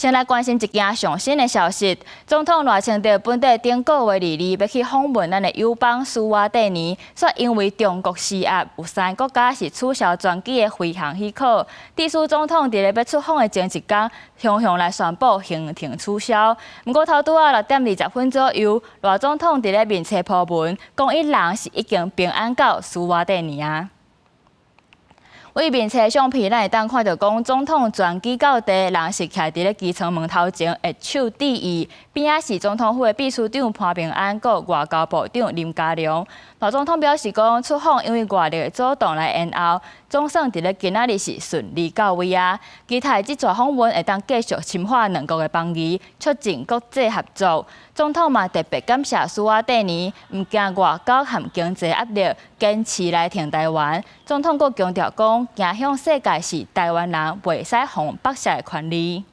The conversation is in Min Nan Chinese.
先來關心一件上新的消息，總統賴清德本底頂個月22欲去訪問咱的友邦史瓦帝尼，卻因為中國施壓，有三個國家是取消專機的飛航許可。致使總統佇咧欲出訪的前一工，雄雄來宣布行程取消。毋過頭拄仔6點20分左右，賴總統佇咧面冊 po 文，講伊人是已經平安到史瓦帝尼矣。對面冊相片，咱會當看著講總統專機到地，人是徛佇咧機艙門頭前握手致意，邊仔是總統府的秘書長潘孟安，閣外交部長林佳龍。賴總統表示講，出訪因為外力的阻擋來延後，總算佇咧今仔日是順利到位矣。期待這逝訪問會當繼續深化兩國的邦誼，促進國際合作。總統嘛特別感謝史瓦帝尼，毋驚外交和經濟壓力，堅持來挺台灣。總統閣強調講，行向世界是台灣人袂使予人剝削的權利。